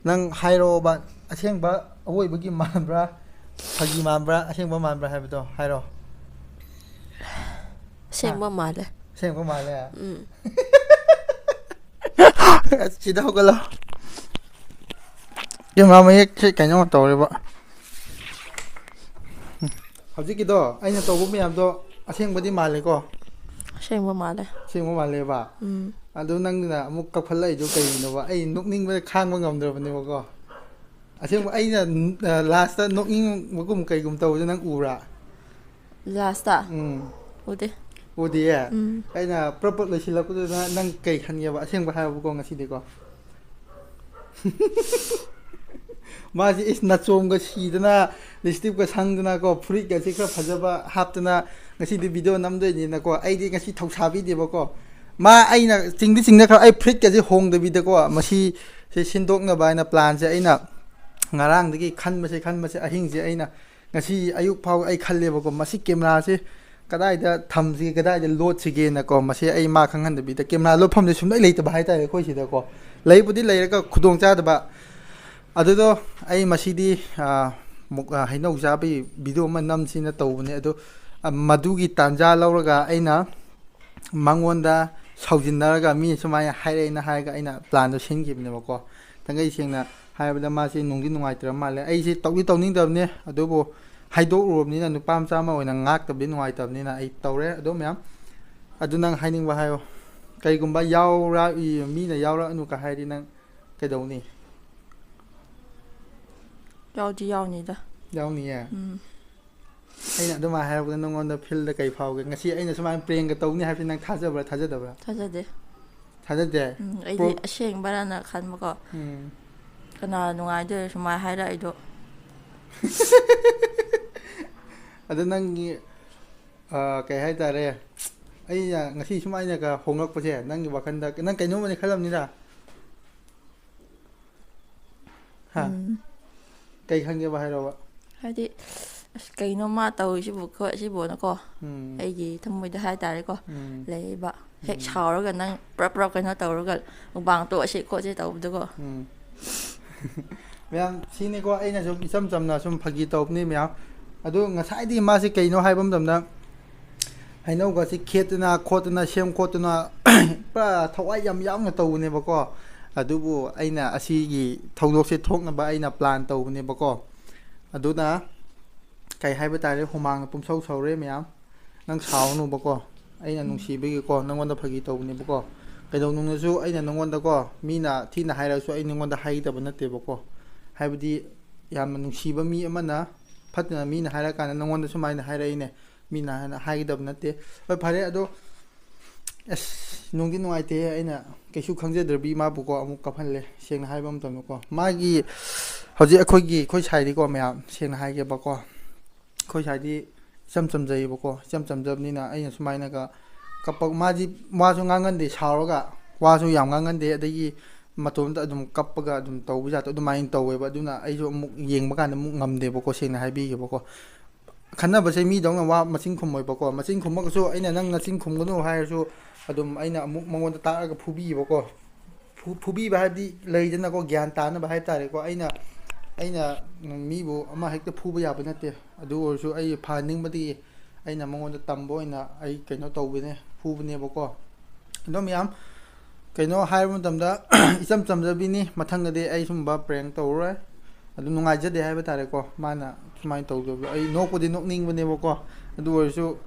ꯅꯪ ꯍꯥꯏꯔꯛꯑꯣꯕ, ꯑꯁꯦꯡꯕ ꯑꯋꯣꯏꯕꯒꯤ ꯃꯥꯟꯕ꯭ꯔꯥ, ꯐꯥꯒꯤ ꯃꯥꯟꯕ꯭ꯔꯥ, ꯑꯁꯦꯡꯕ ꯃꯥꯟꯕ꯭ꯔꯥ ꯍꯥꯏꯕꯗꯣ ꯍꯥꯏꯔꯛꯑꯣ꯫ ꯍꯥ? ꯑꯁꯦꯡꯕ ꯃꯥꯜꯂꯦ꯫ ꯑꯁꯦꯡꯕ ꯃꯥꯜꯂꯦ? ꯎꯝ꯫ ꯁꯤꯗ ꯍꯧꯒꯠꯂꯣ꯫ ꯀꯦꯃꯦꯔꯥ ꯃꯌꯦꯛꯁꯦ ꯀꯩꯅꯣ ꯇꯧꯔꯦꯕ꯫ ꯍꯧꯖꯤꯛꯀꯤꯗꯣ ꯑꯩꯅ ꯇꯧꯕ ꯃꯌꯥꯝꯗꯣ ꯑꯁꯦꯡꯕꯗꯤ ꯃꯥꯜꯂꯦꯀꯣ? ꯑꯁꯦꯡꯕ ꯃꯥꯜꯂꯦ꯫ ꯑꯁꯦꯡꯕ ꯃꯥꯜꯂꯦꯕ꯫ ꯎꯝ꯫ ꯑꯗꯨ ꯅꯪꯅ ꯑꯃꯨꯛ ꯀꯞꯈꯠꯂꯛꯏꯗꯣ ꯀꯩꯒꯤꯅꯣꯕ? ꯑꯩ ꯅꯣꯛꯅꯤꯡꯕꯗ ꯈꯥꯡꯕ ꯉꯝꯗ꯭ꯔꯕꯅꯦꯕꯀꯣ꯫ ꯑꯁꯦꯡꯕ ꯑꯩꯅ ꯂꯥꯁꯇ ꯅꯣꯛꯅꯤꯡꯕꯒꯨꯝ ꯀꯩꯒꯨꯝ ꯇꯧꯕꯗꯣ ꯅꯪ ꯎꯕ꯭ꯔꯥ? ꯂꯥꯁꯇ ꯎꯝ꯫ ꯎꯗꯦ꯫ ꯎꯗꯤꯌꯦ? ꯎꯝ꯫ ꯑꯩꯅ ꯄ꯭ꯔꯞ ꯄ꯭ꯔꯞ ꯂꯣꯏꯁꯤꯜꯂꯛꯄꯗꯨꯗ ꯅꯪ ꯀꯩ ꯈꯟꯒꯦꯕ? ꯑꯁꯦꯡꯕ ꯍꯥꯏꯔꯕꯀꯣ ꯉꯁꯤꯗꯤꯀꯣ꯫ ꯃꯥꯁꯤ ꯏꯁ ꯅꯥꯆꯣꯝꯒ ꯁꯤꯗꯅ, ꯂꯤꯞꯁꯇꯤꯛꯀ ꯁꯪꯗꯅꯀꯣ, ꯐꯨꯔꯤꯠꯀꯁꯦ ꯈꯔ ꯐꯖꯕ ꯍꯥꯞꯇꯅ ꯉꯁꯤꯗꯤ ꯚꯤꯗꯤꯑꯣ ꯅꯝꯗꯣꯏꯅꯤꯅꯀꯣ꯫ ꯑꯩꯗꯤ ꯉꯁꯤ ꯊꯧꯁꯥꯕꯤꯗꯦꯕꯀꯣ꯫ ꯃꯥ ꯑꯩꯅ ꯆꯤꯡꯗꯤ ꯆꯤꯡꯅꯈ꯭ꯔ, ꯑꯩ ꯐꯨꯔꯤꯠꯀꯁꯦ ꯍꯣꯡꯗꯕꯤꯗꯀꯣ, ꯃꯁꯤ ꯁꯤ ꯁꯤꯟꯗꯣꯛꯅꯕ ꯍꯥꯏꯅ ꯄ꯭ꯂꯥꯟꯁꯦ ꯑꯩꯅ ꯉꯔꯥꯡꯗꯒꯤ ꯈꯟꯕꯁꯦ ꯈꯟꯕꯁꯦ, ꯑꯍꯤꯡꯁꯦ ꯑꯩꯅ ꯉꯁꯤ ꯑꯌꯨꯛ ꯐꯥꯎ ꯑꯩ ꯈꯜꯂꯦꯕꯀꯣ, ꯃꯁꯤ ꯀꯦꯃꯦꯔꯥꯁꯦ ꯀꯗꯥꯏꯗ ꯊꯝꯁꯤꯒꯦ, ꯀꯗꯥꯏꯗ ꯂꯣꯠꯁꯤꯒꯦꯅꯀꯣ꯫ ꯃꯁꯤ ꯑꯩ ꯃꯥ ꯈꯪꯍꯟꯗꯕꯤꯗ, ꯀꯦꯃꯦꯔꯥ ꯂꯣꯠꯐꯝꯁꯦ ꯁꯨꯡꯂꯩ ꯂꯩꯇꯕ ꯍꯥꯏꯇꯥꯔꯦ ꯑꯩꯈꯣꯏ ꯁꯤꯗꯀꯣ꯫ ꯂꯩꯕꯨꯗꯤ ꯂꯩꯔꯒ ꯈꯨꯗꯣꯡ ꯆꯥꯗꯕ꯫ ꯑꯗꯨꯗꯣ ꯑꯩ ꯃꯁꯤꯗꯤ, ꯑꯥ, ꯃꯨꯛ-, ꯑꯥ, ꯍꯩꯅꯧ ꯆꯥꯕꯒꯤ ꯚꯤꯗꯤꯑꯣ ꯑꯃ ꯅꯝꯁꯤꯅ ꯇꯧꯕꯅꯦ꯫ ꯑꯗꯣ, ꯑꯥ, ꯃꯗꯨꯒꯤ ꯇꯥꯟꯖꯥ ꯂꯧꯔꯒ ꯑꯩꯅ ꯃꯉꯣꯟꯗ ꯁꯥꯎꯖꯤꯟꯅꯔꯒ ꯃꯤ ꯁꯨꯃꯥꯏꯅ ꯍꯥꯏꯔꯛꯑꯦꯅ ꯍꯥꯏꯔꯒ ꯑꯩꯅ ꯄ꯭ꯂꯥꯟꯗꯣ ꯁꯤꯟꯈꯤꯕꯅꯦꯕꯀꯣ꯫ ꯊꯥꯡꯒꯩ ꯁꯦꯡꯅ ꯍꯥꯏꯔꯕꯗ ꯃꯥꯁꯤ ꯅꯨꯡꯗꯤ ꯅꯨꯡꯉꯥꯏꯇ꯭ꯔꯕ ꯃꯥꯜꯂꯦ꯫ ꯑꯩꯁꯤ ꯇꯧꯗꯤ ꯇꯧꯅꯤꯡꯗꯕꯅꯦ, ꯑꯗꯨꯕꯨ ꯍꯥꯏꯗꯣꯛꯎꯔꯕꯅꯤꯅ, ꯅꯨꯄꯥ ꯃꯆꯥ ꯑꯃ ꯑꯣꯏꯅ ꯉꯥꯛꯇꯕꯗꯤ ꯅꯨꯡꯉꯥꯏꯇꯕꯅꯤꯅ ꯑꯩ ꯇꯧꯔꯦ꯫ ꯑꯗꯣ ꯃꯌꯥꯝ, ꯑꯗꯨ ꯅꯪ ꯍꯥꯏꯅꯤꯡꯕ ꯍꯥꯏꯌꯣ꯫ ꯀꯩꯒꯨꯝꯕ ꯌꯥꯎꯔꯛꯏ, ꯃꯤꯅ ꯌꯥꯎꯔꯛꯑꯅꯨꯒ ꯍꯥꯏꯔꯗꯤ ꯅꯪ ꯀꯩꯗꯧꯅꯤ? ꯌꯥꯎꯗꯤ ꯌꯥꯎꯅꯤꯗ꯫ ꯌꯥꯎꯅꯤꯌꯦ? ꯎꯝ꯫ ꯑꯩꯅ ꯑꯗꯨꯃꯥꯏꯅ ꯍꯥꯏꯔꯛꯄꯗ ꯅꯪꯉꯣꯟꯗ ꯐꯤꯜꯗ ꯀꯩ ꯐꯥꯎꯒꯦ? ꯉꯁꯤ ꯑꯩꯅ ꯁꯨꯃꯥꯏꯅ ꯄ꯭ꯔꯦꯡꯒ ꯇꯧꯅꯤ ꯍꯥꯏꯕꯁꯤ ꯅꯪ ꯊꯥꯖꯕ꯭ꯔꯥ, ꯊꯥꯖꯗꯕ꯭ꯔꯥ? ꯊꯥꯖꯗꯦ꯫ ꯊꯥꯖꯗꯦ? ꯎꯝ, ꯑꯩꯗꯤ ꯄ꯭ꯔꯣ- ꯑꯁꯦꯡꯕꯔꯅ ꯈꯟꯕꯀꯣ꯫ ꯎꯝ꯫ ꯀꯅꯥ ꯅꯨꯡꯉꯥꯏꯗꯣꯏ ꯁꯨꯃꯥꯏꯅ ꯍꯥꯏꯔꯛꯏꯗꯣ? ꯑꯗꯣ ꯅꯪꯒꯤ, ꯑꯥ, ꯀꯩ ꯍꯥꯏꯇꯥꯔꯦ, ꯑꯩꯅ ꯉꯁꯤ ꯁꯨꯃꯥꯏꯅꯒ ꯍꯣꯡꯂꯛꯄꯁꯦ ꯅꯪꯒꯤ ꯋꯥꯈꯜꯗ ꯅꯪ ꯀꯩꯅꯣꯝꯃꯗꯤ ꯈꯜꯂꯝꯅꯤꯗ? ꯍꯥ? ꯎꯝ꯫ ꯀꯩ ꯈꯟꯒꯦꯕ ꯍꯥꯏꯔꯣꯕ? ꯍꯥꯏꯗꯤ, ꯑꯁ, ꯀꯩꯅꯣ ꯃꯥ ꯇꯧꯔꯤꯁꯤꯕꯨ ꯈꯣꯠꯁꯤꯕꯨꯅꯀꯣ, ꯎꯝ꯫ ꯑꯩꯒꯤ ꯊꯃꯣꯏꯗ ꯍꯥꯏꯇꯥꯔꯦꯀꯣ, ꯎꯝ꯫ ꯂꯩꯌꯦꯕ꯫ ꯍꯦꯛ ꯎꯝ꯫ ꯁꯥꯎꯔꯒ ꯅꯪ ꯄ꯭ꯔꯞ ꯄ꯭ꯔꯞ ꯀꯩꯅꯣ ꯇꯧꯔꯒ ꯃꯨꯛꯕꯥꯡ ꯇꯣꯛꯑꯁꯤ ꯈꯣꯠꯁꯤ ꯇꯧꯕꯗꯨꯀꯣ꯫ ꯎꯝ꯫ ꯃꯌꯥꯝ, ꯁꯤꯅꯤꯀꯣ ꯑꯩꯅ ꯁꯨꯝ ꯏꯆꯝ ꯆꯝꯅ ꯁꯨꯝ ꯐꯥꯒꯤ ꯇꯧꯕꯅꯤ ꯃꯌꯥꯝ꯫ ꯑꯗꯨ ꯉꯁꯥꯏꯗꯤ ꯃꯥꯁꯤ ꯀꯩꯅꯣ ꯍꯥꯏꯕ ꯃꯇꯝꯗ, ꯍꯩꯅꯧꯒꯁꯤ ꯈꯦꯠꯇꯅ ꯈꯣꯠꯇꯅ ꯁꯦꯝ ꯈꯣꯠꯇꯅ ꯄꯨꯔꯥ ꯊꯋꯥꯏ ꯌꯥꯝ ꯌꯥꯎꯅ ꯇꯧꯕꯅꯦꯕꯀꯣ꯫ ꯑꯗꯨꯕꯨ ꯑꯩꯅ ꯑꯁꯤꯒꯤ ꯊꯧꯗꯣꯛꯁꯦ ꯊꯣꯛꯅꯕ ꯑꯩꯅ ꯄ꯭ꯂꯥꯟ ꯇꯧꯕꯅꯦꯕꯀꯣ꯫ ꯑꯗꯨꯅ ꯀꯩ ꯍꯥꯏꯕ ꯇꯥꯔꯦ, ꯍꯨꯃꯥꯡꯅ ꯄꯨꯝꯁꯧ ꯁꯧꯔꯦ ꯃꯌꯥꯝ꯫ ꯅꯪ ꯁꯥꯎꯅꯨꯕꯀꯣ, ꯑꯩꯅ ꯅꯨꯡꯁꯤꯕꯒꯤꯀꯣ ꯅꯪꯉꯣꯟꯗ ꯐꯥꯒꯤ ꯇꯧꯕꯅꯦꯕꯀꯣ꯫ ꯀꯩꯗꯧꯅꯨꯡꯗꯁꯨ ꯑꯩꯅ ꯅꯪꯉꯣꯟꯗꯀꯣ ꯃꯤꯅ ꯊꯤꯅ ꯍꯥꯏꯔꯁꯨ ꯑꯩ ꯅꯪꯉꯣꯟꯗ ꯍꯥꯏꯒꯗꯕ ꯅꯠꯇꯦꯕꯀꯣ꯫ ꯍꯥꯏꯕꯗꯤ ꯌꯥꯝꯅ ꯅꯨꯡꯁꯤꯕ ꯃꯤ ꯑꯃꯅ ꯐꯠꯇꯅ ꯃꯤꯅ ꯍꯥꯏꯔꯀꯥꯟꯗ ꯅꯪꯉꯣꯟꯗ ꯁꯨꯃꯥꯏꯅ ꯍꯥꯏꯔꯛꯏꯅꯦ꯫ ꯃꯤꯅ ꯍꯥꯏꯅ ꯍꯥꯏꯒꯗꯕ ꯅꯠꯇꯦ꯫ ꯍꯣꯏ, ꯐꯔꯦ꯫ ꯑꯗꯣ ꯑꯁ, ꯅꯨꯡꯗꯤ ꯅꯨꯡꯉꯥꯏꯇꯦ꯫ ꯑꯩꯅ ꯀꯩꯁꯨ ꯈꯪꯖꯗ꯭ꯔꯕꯤ ꯃꯥꯕꯨꯀꯣ ꯑꯃꯨꯛ ꯀꯞꯍꯜꯂꯦ, ꯁꯦꯡꯅ ꯍꯥꯏꯕ ꯃꯇꯝꯗꯀꯣ꯫ ꯃꯥꯒꯤ ꯍꯧꯖꯤꯛ ꯑꯩꯈꯣꯏꯒꯤ, ꯑꯩꯈꯣꯏ ꯁꯥꯏꯗꯤꯀꯣ ꯃꯌꯥꯝ, ꯁꯦꯡꯅ ꯍꯥꯏꯒꯦꯕꯀꯣ, ꯑꯩꯈꯣꯏ ꯁꯥꯏꯗꯤ ꯏꯆꯝ ꯆꯝꯖꯩꯌꯦꯕꯀꯣ꯫ ꯏꯆꯝ ꯆꯝꯖꯕꯅꯤꯅ ꯑꯩꯅ ꯁꯨꯃꯥꯏꯅꯒ ꯀꯞꯄ, ꯃꯥꯗꯤ ꯋꯥꯁꯨ ꯉꯥꯡꯒꯟꯗꯦ, ꯁꯥꯎꯔꯒ ꯋꯥꯁꯨ ꯌꯥꯝ ꯉꯥꯡꯒꯟꯗꯦ, ꯑꯗꯒꯤ ꯃꯇꯣꯝꯇ ꯑꯗꯨꯝ ꯀꯞꯄꯒ ꯑꯗꯨꯝ ꯇꯧꯕ ꯖꯥꯠꯇꯣ ꯑꯗꯨꯃꯥꯏꯅ ꯇꯧꯋꯦꯕ꯫ ꯑꯗꯨꯅ ꯑꯩꯁꯨ ꯑꯃꯨꯛ ꯌꯦꯡꯕ ꯀꯥꯟꯗ ꯑꯃꯨꯛ ꯉꯝꯗꯦꯕꯀꯣ, ꯁꯦꯡꯅ ꯍꯥꯏꯕꯤꯒꯦꯕꯀꯣ꯫ ꯈꯟꯅꯕꯁꯦ ꯃꯤꯗꯧꯅ ꯋꯥ ꯃꯆꯤꯟ ꯈꯨꯝꯃꯣꯏꯕꯀꯣ꯫ ꯃꯆꯤꯟ ꯈꯨꯝꯃꯒꯁꯨ ꯑꯩꯅ "ꯅꯪ ꯅꯆꯤꯟ ꯈꯨꯝꯒꯅꯨ" ꯍꯥꯏꯔꯁꯨ ꯑꯗꯨꯝ ꯑꯩꯅ ꯑꯃꯨꯛ ꯃꯉꯣꯟꯗ ꯇꯥꯛꯑꯒ ꯐꯨꯕꯤꯌꯦꯕꯀꯣ꯫ ꯐꯨ-, ꯐꯨꯕꯤꯕ ꯍꯥꯏꯕꯗꯤ ꯂꯩꯗꯅꯀꯣ, ꯒ꯭ꯌꯥꯟ ꯇꯥꯅꯕ ꯍꯥꯏꯕ ꯇꯥꯔꯦꯀꯣ꯫ ꯑꯩꯅ, ꯑꯩꯅ ꯃꯤꯕꯨ ꯑꯃ ꯍꯦꯛꯇ ꯐꯨꯕ ꯌꯥꯕ ꯅꯠꯇꯦ꯫ ꯑꯗꯨ ꯑꯣꯏꯔꯁꯨ ꯑꯩ ꯐꯍꯟꯅꯤꯡꯕꯗꯒꯤ ꯑꯩꯅ ꯃꯉꯣꯟꯗ ꯇꯝꯕ ꯑꯣꯏꯅ ꯑꯩ ꯀꯩꯅꯣ ꯇꯧꯕꯅꯦ, ꯐꯨꯕꯅꯦꯕꯀꯣ꯫ ꯑꯗꯣ ꯃꯌꯥꯝ, ꯀꯩꯅꯣ ꯍꯥꯏꯕ ꯃꯇꯝꯗ, ꯏꯆꯝ ꯆꯝꯖꯕꯤꯅꯤ꯫ ꯃꯊꯪꯗꯗꯤ ꯑꯩ ꯁꯨꯝꯕ ꯄ꯭ꯔꯦꯡ ꯇꯧꯔꯔꯣꯏ꯫ ꯑꯗꯨ ꯅꯨꯡꯉꯥꯏꯖꯗꯦ ꯍꯥꯏꯕ ꯇꯥꯔꯦꯀꯣ, ꯃꯥꯅ ꯁꯨꯃꯥꯏꯅ ꯇꯧꯗꯕꯗꯣ꯫ ꯑꯩ ꯅꯣꯛꯄꯗꯤ ꯅꯣꯛꯅꯤꯡꯕꯅꯦꯕꯀꯣ, ꯑꯗꯨ ꯑꯣꯏꯔꯁꯨ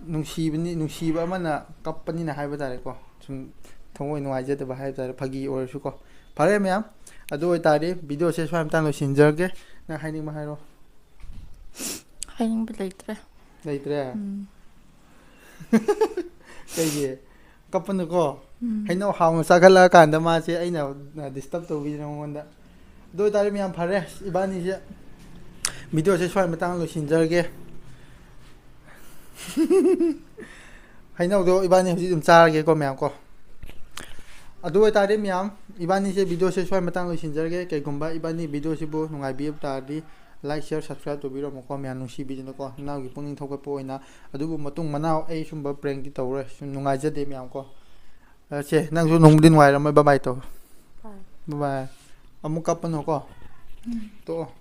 ꯅꯨꯡꯁꯤꯕꯅꯤ, ꯅꯨꯡꯁꯤꯕ ꯑꯃꯅ ꯀꯞꯄꯅꯤꯅ ꯍꯥꯏꯕ ꯇꯥꯔꯦꯀꯣ꯫ ꯁꯨꯝ ꯊꯃꯣꯏ ꯅꯨꯡꯉꯥꯏꯖꯗꯕ ꯍꯥꯏꯕ ꯇꯥꯔꯦ, ꯐꯥꯒꯤ ꯑꯣꯏꯔꯁꯨꯀꯣ꯫ ꯐꯔꯦ ꯃꯌꯥꯝ, ꯑꯗꯨ ꯑꯣꯏꯇꯥꯔꯗꯤ ꯚꯤꯗꯤꯑꯣꯁꯦ ꯁ꯭ꯋꯥꯏ ꯃꯇꯥꯡ ꯂꯣꯏꯁꯤꯟꯖꯔꯒꯦ꯫ ꯅꯪ ꯍꯥꯏꯅꯤꯡꯕ ꯍꯥꯏꯔꯣ꯫ ꯍꯥꯏꯅꯤꯡꯕ ꯂꯩꯇ꯭ꯔꯦ꯫ ꯂꯩꯇ꯭ꯔꯦ? ꯎꯝ꯫ ꯀꯩꯒꯤ? ꯀꯞꯄꯅꯨꯀꯣ꯫ ꯎꯝ꯫ ꯍꯩꯅꯧ ꯍꯥꯎꯅ ꯆꯥꯈꯠꯂꯛꯑꯀꯥꯟꯗ ꯃꯥꯁꯦ ꯑꯩꯅ ꯗꯤꯁꯇꯔꯕ ꯇꯧꯕꯤꯗꯅ ꯃꯉꯣꯟꯗ꯫ ꯑꯗꯨ ꯑꯣꯏꯇꯥꯔꯗꯤ ꯃꯌꯥꯝ, ꯐꯔꯦ, ꯏꯕꯥꯅꯤꯁꯦ ꯚꯤꯗꯤꯑꯣꯁꯦ ꯁ꯭ꯋꯥꯏ ꯃꯇꯥꯡ ꯂꯣꯏꯁꯤꯟꯖꯔꯒꯦ꯫ ꯍꯩꯅꯧꯗꯣ ꯏꯕꯥꯅꯤ ꯍꯧꯖꯤꯛ ꯑꯗꯨꯝ ꯆꯥꯔꯒꯦꯀꯣ ꯃꯌꯥꯝ ꯀꯣ꯫ ꯑꯗꯨ ꯑꯣꯏꯇꯥꯔꯗꯤ ꯃꯌꯥꯝ, ꯏꯕꯥꯅꯤꯁꯦ ꯚꯤꯗꯤꯑꯣꯁꯦ ꯁ꯭ꯋꯥꯏ ꯃꯇꯥꯡ ꯂꯣꯏꯁꯤꯟꯖꯔꯒꯦ꯫ ꯀꯩꯒꯨꯝꯕ ꯏꯕꯥꯅꯤ ꯚꯤꯗꯤꯑꯣꯁꯤꯕꯨ ꯅꯨꯡꯉꯥꯏꯕꯤꯕ ꯇꯥꯔꯗꯤ, like, share, subscribe ꯇꯧꯕꯤꯔꯝꯃꯨꯀꯣ ꯃꯌꯥꯝ, ꯅꯨꯡꯁꯤꯕꯤꯗꯅꯀꯣ, ꯅꯅꯥꯎꯒꯤ ꯄꯨꯛꯅꯤꯡ ꯊꯧꯒꯠꯄ ꯑꯣꯏꯅ꯫ ꯑꯗꯨꯕꯨ ꯃꯇꯨꯡ ꯃꯅꯥꯎ ꯑꯩ ꯁꯨꯝꯕ ꯄ꯭ꯔꯦꯡꯗꯤ ꯇꯧꯔꯣꯏ꯫ ꯁꯨꯝ ꯅꯨꯡꯉꯥꯏꯖꯗꯦ ꯃꯌꯥꯝ ꯀꯣ꯫ ꯑ, ꯁꯦ, ꯅꯪꯁꯨ ꯅꯨꯡꯕꯨꯗꯤ ꯅꯨꯡꯉꯥꯏꯔꯝꯃꯣꯏ꯫ Bye bye ꯇꯧ꯫ Bye꯫ Bye bye꯫ ꯑꯃꯨꯛ ꯀꯞꯄꯅꯨꯀꯣ꯫ ꯎꯝ꯫ ꯇꯣꯛꯑꯣ꯫